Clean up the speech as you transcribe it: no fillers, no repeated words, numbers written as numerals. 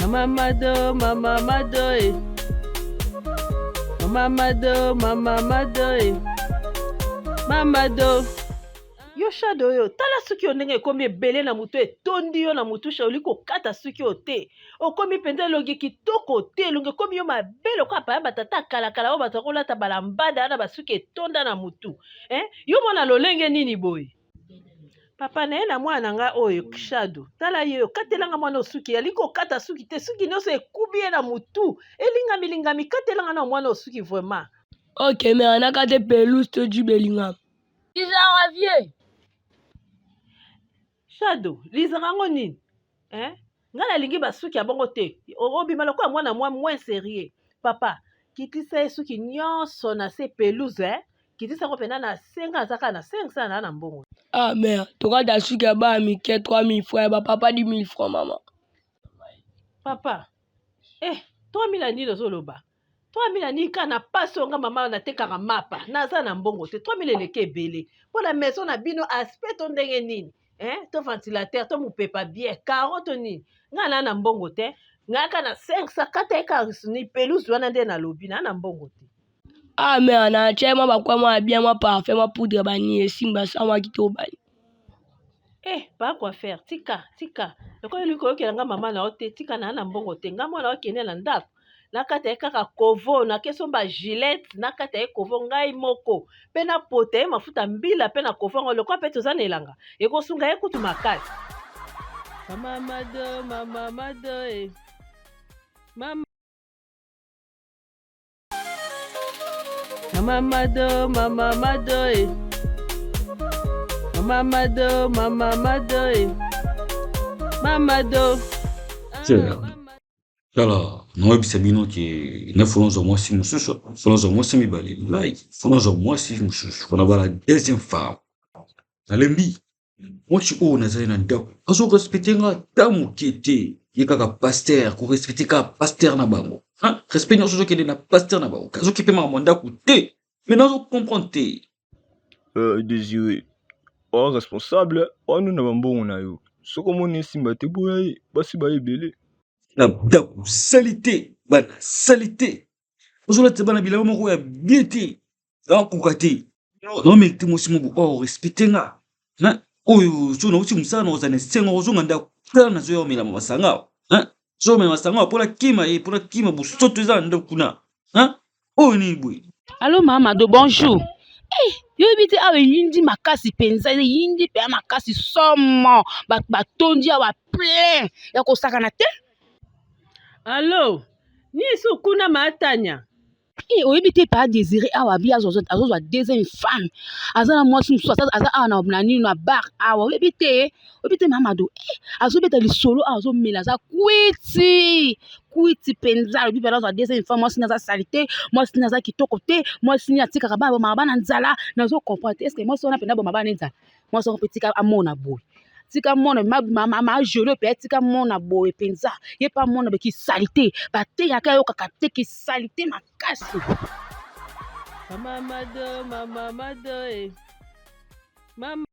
Mama Mado, Mama Mado, eh. Mama Mado, Mama Mado, eh. Mama Do. Yo Shado oyo, tala suki oyo ndenge ekomi ebele na motu etondi yo na motu sha oli kokata suki oyo te. Okomi mpenza elongi kitoko te, elongi ekomi yo mabe lokola paya batata kalakala oyo bato bakolata balambada na basuki etonda na motu. Eh? Yo mona lolenge nini boye? Papa na ye na mwana na ngai oyo Shado, tala ye oyo, katela nga mwana oyo suki, alingi kokata suki te, suki nyonso ekubi ye na motu, elingami lingami, katela nga na mwana oyo suki vraiment. Ok, mais anakate pelouse to jubelingam. Lizaka vieux. Shado, lizaka yango nini? Hein? Ngai nalingi basuki ya bongo te. Obima lokola mwana mwa moins sérieux. Papa, kitisa ye suki nyonso na se pelouse eh? Kitisa yango mpenza na se, ngai naza kaka na 500 na na mbongo. Ah mère, tokata suki ya bana mike 3000 francs ya ba papa 10000 francs mama. Papa, eh 3000 ya nini ozoloba? 3000 ya nini kaka na pasi oyo nga mama natekaka mapa naza na mbongo te 3000 eleki ebele mpo na maison na bino aspect to ndenge nini eh? to ventilateur to mopepa bien caro to nini nga naa na mbongo te nga kaka na 500 kata ye kaka ni pelouse wana nde nalobi naa na mbongo te. Ah mère na tie mwa bakwa mwa bien mwa parfum mwa poudre bani esimba sa mwa kitoko bani. Eh, ba coiffeur, tika, tika. Lokola olingi koyokela nga mama na yo te, tika na na mbongo te. Nga mwana okende na ndako. Nakata ye kaka kovo, nakesomba gilette, nakata ye kovo ngai moko. Pe napota ye mafuta mbila pe na kovo yango lokola pe toza na elanga. Ekosunga ye kutu makasi. Mama Mado, mama Mado, eh. Mama Mama Mado, Mama Mado, eh. Mama Mado, Mama Mado, eh. Mama Do. Tala, naoyebisa bino ke na fo nazwa mwasi mosusu, fo nazwa mwasi mibale, like fo nazwa mwasi mosusu, fo nabala deuxième femme. Nalembi mwasi oyo nazali na ndako azo respecte nga ata moke te, ye kaka pasteur, ko respecte kaka pasteur na bango. Hein? Respect nyonso ozokende na pasteur na bango, azokipe makambo ya ndako te, mais nazo comprendre te. Désiré, oza responsable, oza na bambongo na yo. Soki omoni esimba te boya ye, basi baye ebele. Na ndako salite, bana salite, ozolatisa bana bilamba moko ya bien te, nakoka te. Naomérite mwasi moko oyo respecte nga na oyo soki nauti mosala na kozala na esengo kozonga ndako tala nazoya omela masanga zomela masanga mpo nakima ye mpo nakima bosoto eza na ndako kuna oyo nini boye. Allo mama Mado bonjour. Eh, yo yebi te awa eyindi makasi mpenza eyindi mpenza makasi somo bato batondi awa plein ya kosakana te. Allo, nini kuna maatanya? Eh, oyebi te pa Désiré awa abi azozwa deuxième femme aza na mwasi mosusu aza awa na nini na bar awa oyebi te oyebi te Mamado eh, azobeta lisolo awa azomela aza kwiti kwiti mpenza alobi mpenza azwa deuxième femme mwasi ni aza salite mwasi ni aza kitoko te mwasi ni atikaka bana bomaka bana nzala nazo comprendre te est ce que mwasi wana mpenza abomaka bana nzala mwasi wana mpe tika amona boye tika mona majolo mpe tika mona boye mpenza ye mpe amona boye kisalite bateyaka ayokaka te kisalite makasi. Mama Mado, mama Mado, eh. Mama.